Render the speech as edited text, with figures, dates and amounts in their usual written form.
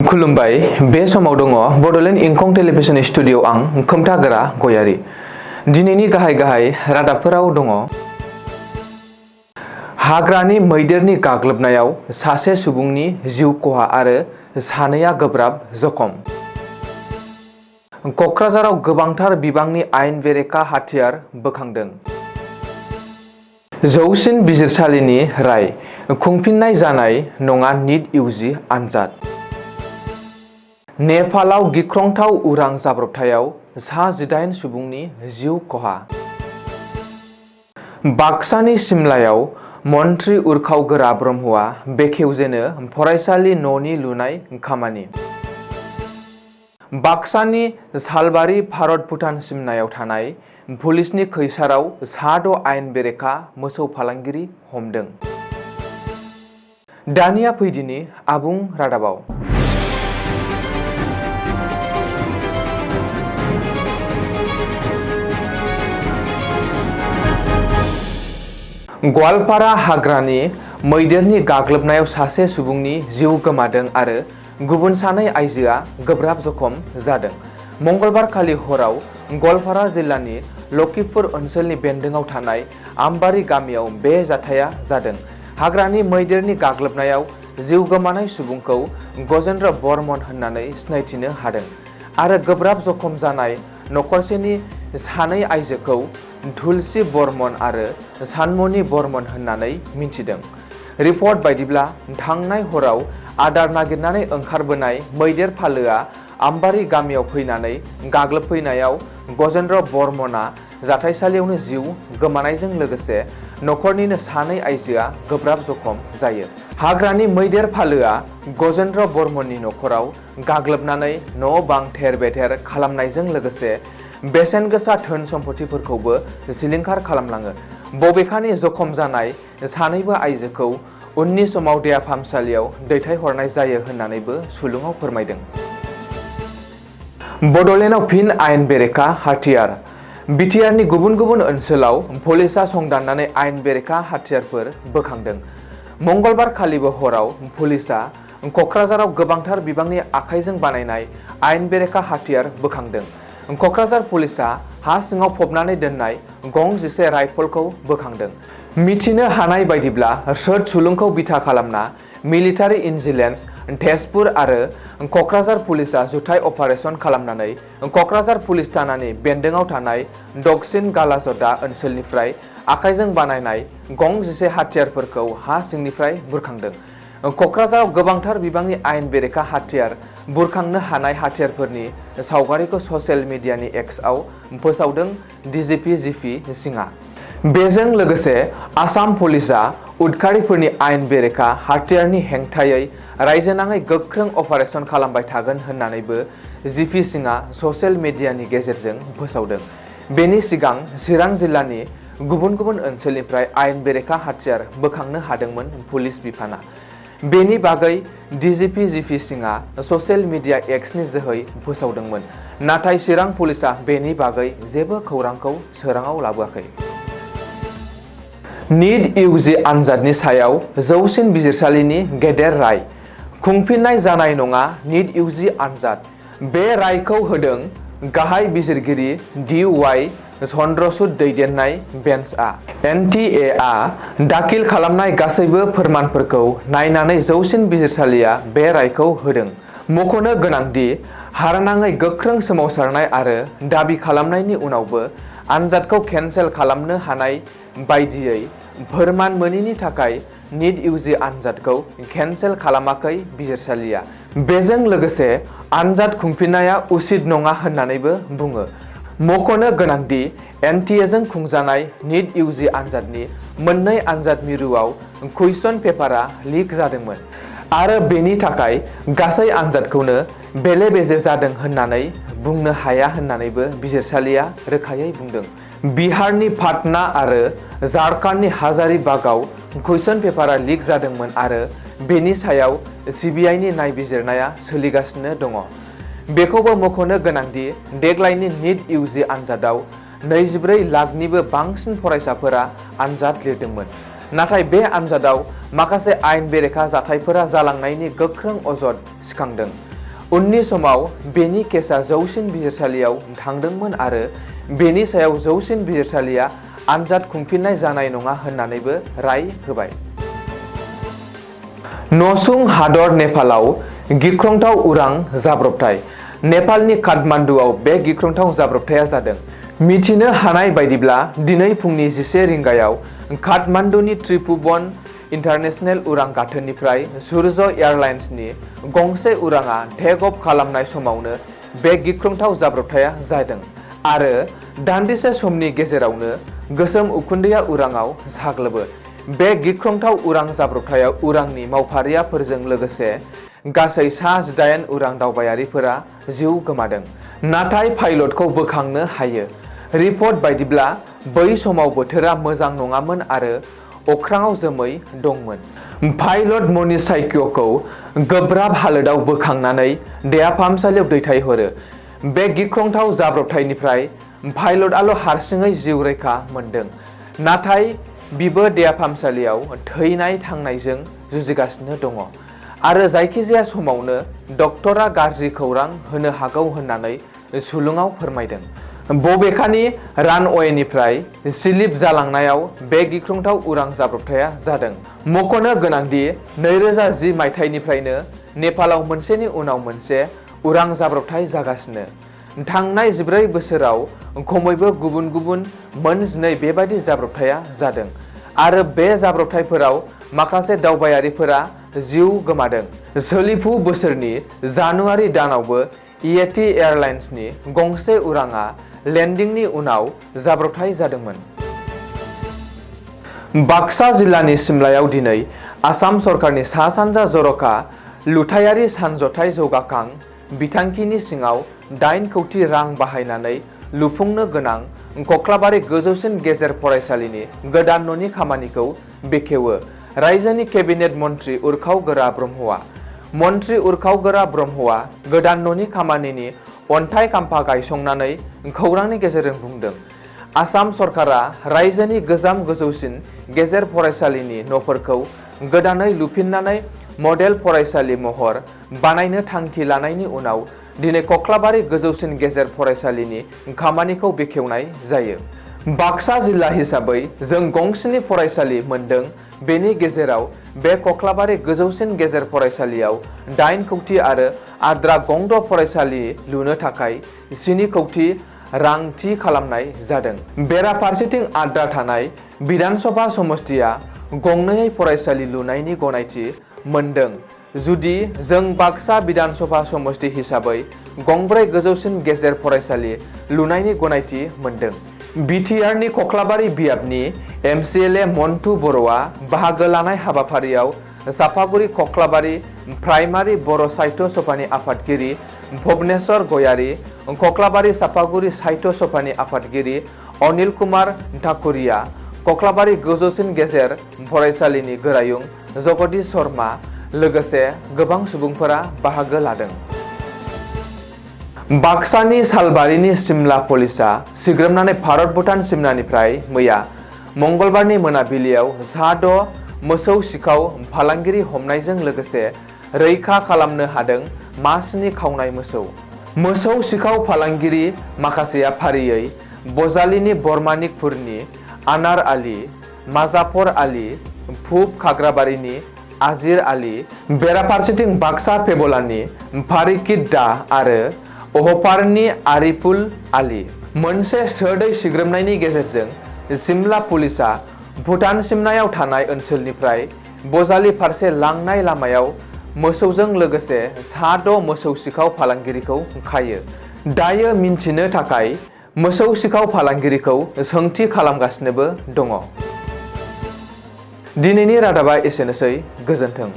खुलुमबाय बे समाव दङ बडलेण्ड इंखं टेलिभिजन स्टुडिअ आं खोमथागोरा गयारी। दिनैनि गाहाय रादाबफोराव दङ हाग्रानि मैदेरनि गाग्लोबनायाव सासे सुबुंनि जिउ खहा आरो सानैया गोब्राब जखम। कक्राझाराव गोबांथार बिबांनि आयेन बेरेखा हाथियार बोखांदों। जौसिन बिजिरसालिनि राय खुंफिननाय जानाय नङा नीट इउजि आनजाद। नेपालाव गिख्रंथाव उरां जाब्रबथायाव सा-18 सुबुंनि जिउ खहा। बाक्सानि सिमलायाव मन्त्रि उरखावगोरा ब्रह्मआ बेखेवजेनो फरायसालि न'नि लुनाय खामानि। बाक्सानि सालबारि भारत-भुटान सिमनायाव थानाय पुलिसनि खैसाराव सा-6 आयेन बेरेखा मोसौ फालांगिरि हमदों। दानिया फैदिनि आबुं रादाबाव। गवालपारा हाग्रानि मैदेरनि गाग्लोबनायाव सासे सुबुंनि जिउ गोमादों आरो गुबुन सानै आइजोआ गोब्राब जखम जादों। मंगलबारखालि हराव गवालपारा जिल्लानि लखिपुर ओनसोलनि बेन्दोंआव थानाय आमबारि गामियाव बे जाथाया जादों। हाग्रानि मैदेरनि गाग्लोबनायाव जिउ गोमानाय सुबुंखौ गजेन्द्र बर्मन होननानै सिनायथिनो हादों आरो गोब्राब जखम जानाय नखरसेनि सानै आइजोखौ तुलसी बर्मन आरो सानमनि बर्मन होननानै मिन्थिदों। रिपर्ट बायदिब्ला थांनाय हराव आदार नागिरनानै ओंखारबोनाय मैदेर फालोआ आमबारि गामियाव फैनानै गाग्लोबफैनायाव गजेन्द्र बर्मनआ जाथायसालियावनो जिउ गोमानायजों लोगोसे नखरनिनो सानै आइजोआ गोब्राब जखम जायो। हाग्रानि मैदेर फालोआ गजेन्द्र बर्मननि नखराव गाग्लोबनानै न'-बां थेर-बेथेर खालामनायजों लोगोसे बेसेन गोसा धोन सम्पथिफोरखौबो सिलिंखार खालामलाङो। बबेखानि जखम जानाय सानैबो आइजोखौ उननि समाव देहा फाहामसालियाव दैथायहरनाय जायो होननानैबो सुलुङाव फोरमायदों। बडलेण्डआव फिन आयेन बेरेखा हाथियार। बिटिआरनि गुबुन गुबुन ओनसोलाव पुलिसआ संदाननानै आयेन बेरेखा हाथियारफोर बोखांदों। मंगलबारखालिबो हराव पुलिसआ कक्राझाराव गोबांथार बिबांनि आखाइजों बानायनाय आयेन बेरेखा हाथियार बोखांदों। कक्राझार पुलिसआ हा सिङाव फबनानै दोननाय गं 11 राइफलखौ बोखांदों। मिथिनो हानाय बायदिब्ला सोर सुलुंखौ बिथा खालामना मिलिटारि इन्टेलिजेन्स तेजपुर आरो कक्राझार पुलिसआ जुथाइ अपारेसन खालामनानै कक्राझार पुलिस थानानि बेन्दोंआव थानाय दक्षिण गालाजदा ओनसोलनिफ्राय आखाइजों बानायनाय गं 11 हाथियारफोरखौ हा सिंनिफ्राय बुरखांदों। कक्राझाराव गोबांथार बिबांनि आयेन बेरेखा हाथियार बुरखांनो हानाय हाथियारफोरनि सावगारिखौ ससियेल मिडियानि एक्सआव फोसावदों डिजिपि जिपि सिंहआ। बेजों लोगोसे आसाम पुलिसआ उदखारिफोरनि आयेन बेरेखा हाथियारनि हेंथायै रायजोनाङै गोख्रों अपारेसन खालामबाय थागोन होननानैबो जिपि सिंहआ ससियेल मिडियानि गेजेरजों फोसावदों। बेनि सिगां चिरां जिल्लानि गुबुन गुबुन ओनसोलनिफ्राय आयेन बेरेखा हाथियार बोखांनो हादोंमोन पुलिस बिफाना। बेनि बागै डिजिपि जिपि सिंहआ ससियेल मिडिया एक्सनि जोहै फोसावदोंमोन। नाथाय चिरां पुलिसआ बेनि बागै जेबो खौरांखौ सोराङाव लाबोआखै। नीट इउजि आनजादनि सायाव जौसिन बिजिरसालिनि गेदेर राय खुंफिननाय जानाय नङा नीट इउजि आनजाद। बे रायखौ होदों गाहाय बिजिरगिरि डि वाइ चन्द्रचूड दैदेननाय बेन्चआ। एनटिए आ दाखिल खालामनाय गासैबो फोरमानफोरखौ नायनानै जौसिन बिजिरसालिया बे रायखौ होदों। मख'नो गोनांदि हारनाङै गोख्रों सोमावसारनाय आरो दाबि खालामनायनि उनावबो आनजादखौ केन्सेल खालामनो हानाय बायदियै फोरमान मोनैनि थाखाय नीट इउजि आनजादखौ केन्सेल खालामाखै बिजिरसालिया। बेजों लोगोसे आनजाद खुंफिननाया उचित नङा होननानैबो बुङो। मख'नो गोनांदि एनटिएजों खुंजानाय नीट इउजि आनजादनि मोननै आनजाद मिरुआव कुइसन पेपारआ लिक जादोंमोन आरो बेनि थाखाय गासै आनजादखौनो बेले-बेजे जादों होननानै बुंनो हाया होननानैबो बिजिरसालिया रोखायै बुंदों। बिहारनि पाटना आरो झारखन्डनि हाजारीबागआव कुइसन पेपारआ लिक जादोंमोन आरो बेनि सायाव सिबिआइनि नायबिजिरनाया सोलिगासिनो दङ। बेखौबो मख'नो गोनांदि देग्लायनि नीट इउजि आनजादाव 24 लाखनिबो बांसिन फरायसाफोरा आनजाद लिरदोंमोन। नाथाय बे आनजादाव माखासे आयेन बेरेखा जाथायफोरा जालांनायनि गोख्रों अजद सिखांदों। उननि समाव बेनि केसआ जौसिन बिजिरसालियाव थांदोंमोन आरो बेनि सायाव जौसिन बिजिरसालिया आनजाद खुंफिननाय जानाय नङा होननानैबो राय होबाय। नसुं हादर नेपालाव गिख्रंथाव उरां जाब्रबथाय। नेपालनि काठमान्डुआव बे गिख्रंथाव जाब्रबथाया जादों। मिथिनो हानाय बायदिब्ला दिनै फुंनि 11 रिंगायाव काठमान्डुनि त्रिभुवन इन्टारनेशनेल उरां गाथोननिफ्राय सुर्य एयारलाइन्सनि गंसे उराङा टेक अफ खालामनाय समावनो बे गिख्रंथाव जाब्रबथाया जादों आरो दान्दिसे समनि गेजेरावनो गोसोम उखुन्दैया उराङाव साग्लोबो। बे गिख्रंथाव उरां जाब्रबथायाव उरांनि मावफारियाफोरजों लोगोसे गासै 18 उरां दावबायारिफोरा जिउ गोमादों, नाथाय पाइलटखौ बोखांनो हायो। रिपर्ट बायदिब्ला बै समाव बोथोरा मोजां नङामोन आरो अख्राङाव जोमै दंमोन। पाइलट मनीष साइकियखौ गोब्राब हालोदाव बोखांनानै देहा फाहामसालियाव दैथायहरो। बे गिख्रंथाव जाब्रबथायनिफ्राय पाइलटआल' हारसिङै जिउ रैखा मोनदों, नाथाय बिबो देहा फाहामसालियाव थैनाय थांनायजों जुजिगासिनो दङ आरो जायखिजाया समावनो डक्टरा गाज्रि खौरां होनो हागौ होननानै सुलुङाव फोरमायदों। बबेखानि रानवेनिफ्राय स्लिप जालांनायाव बे गिख्रंथाव उरां जाब्रबथाया जादों। मख'नो गोनांदि 2010 मायथाइनिफ्रायनो नेपालाव मोनसेनि उनाव मोनसे उरां जाब्रबथाय जागासिनो। थांनाय 14 बोसोराव खमैबो गुबुन गुबुन मोन 12 बेबादि जाब्रबथाया जादों आरो बे जाब्रबथायफोराव माखासे दावबायारिफोरा जिउ गोमादों। सोलिफु बोसोरनि जानुवारि दानावबो इयेटि एयारलाइन्सनि गंसे उराङा लेन्डिंनि उनाव जाब्रबथाय जादोंमोन। बाक्सा जिल्लानि सिमलायाव दिनै आसाम सरकारनि सा-सानजा जर'खा लुथायारि सानज'थाय जौगाखां बिथांखिनि सिङाव 8 कौटि रां बाहायनानै लुफुंनो गोनां कक्लाबारि गोजौसिन गेजेर फरायसालिनि गोदान न'नि खामानिखौ बेखेवो रायजोनि केबिनेट मन्थ्रि उरखाव-गोरा ब्रह्मआ। मन्थ्रि उरखाव-गोरा ब्रह्मआ गोदान न'नि खामानिनि अन्थाइ खाम्फा गायसंनानै खौरांनि गेजेरजों बुंदों, आसाम सरकारा रायजोनि गोजाम गोजौसिन गेजेर फरायसालिनि न'फोरखौ गोदानै लुफिननानै मडेल फरायसालि महर बानायनो थांखि लानायनि उनाव दिनै कक्लाबारि गोजौसिन गेजेर फरायसालिनि खामानिखौ बेखेवनाय जायो। बाक्सा जिल्ला हिसाबै जों गंस्नि फरायसालि मोनदों। बेनि गेजेराव बे कक्लाबारि गोजौसिन गेजेर फरायसालियाव 8 कौटि आरो आद्रा गंद' फरायसालि लुनो थाखाय 7 कौटि रां थि खालामनाय जादों। बेराफारसेथिं आद्रा थानाय विधानसभा समष्टिया गंनै फरायसालि लुनायनि गनायथि मोनदों। जुदि जों बाक्सा विधानसभा समष्टि हिसाबै गंब्रै गोजौसिन गेजेर फरायसालि लुनायनि गनायथि मोनदों। बिटिआरनि कक्लाबारि बियाबनि एमसिएलए मन्टु बर'आ बाहागो लानाय हाबाफारियाव चापागुरि कक्लाबारि प्राइमारि बर' साहित्य सभानि आफादगिरि भबनेश्वर गयारी, कक्लाबारि चापागुरि साहित्य सभानि आफादगिरि अनिल कुमार ठाकुरिया, कक्लाबारि गोजौसिन गेजेर फरायसालिनि गोरायुं जगदीश शर्मा लोगोसे गोबां सुबुंफोरा बाहागो लादों। बाक्सानि सालबारिनि सिमला पुलिसआ सिग्रोमनानै भारत-भुटान सिमनानिफ्राय मैया मंगलबारनि मोनाबिलियाव सा 6 मोसौ सिखाव फालांगिरि हमनायजों लोगोसे रैखा खालामनो हादों मास्नि खावनाय मोसौ। मोसौ सिखाव फालांगिरि माखासेया फारियै बजालिनि बरमानिकपुरनि आनार आली, माजाफर आली, फुब खाग्राबारिनि आजिर आली, बेराफारसेथिं बाक्सा फेबलानि फारिकित दा आरो अहपारनि आरिफुल आली। मोनसे सोदै सिग्रोमनायनि गेजेरजों सिमला पुलिसआ भुटान सिमनायाव थानाय ओनसोलनिफ्राय बजालि फारसे लांनाय लामायाव मोसौजों लोगोसे सा 6 मोसौ सिखाव फालांगिरिखौ खायो। दायो मिन्थिनो थाखाय मोसौ सिखाव फालांगिरिखौ सोंथि खालामगासिनोबो दङ। दिनैनि रादाबा एसेनोसै, गोजोन्थों।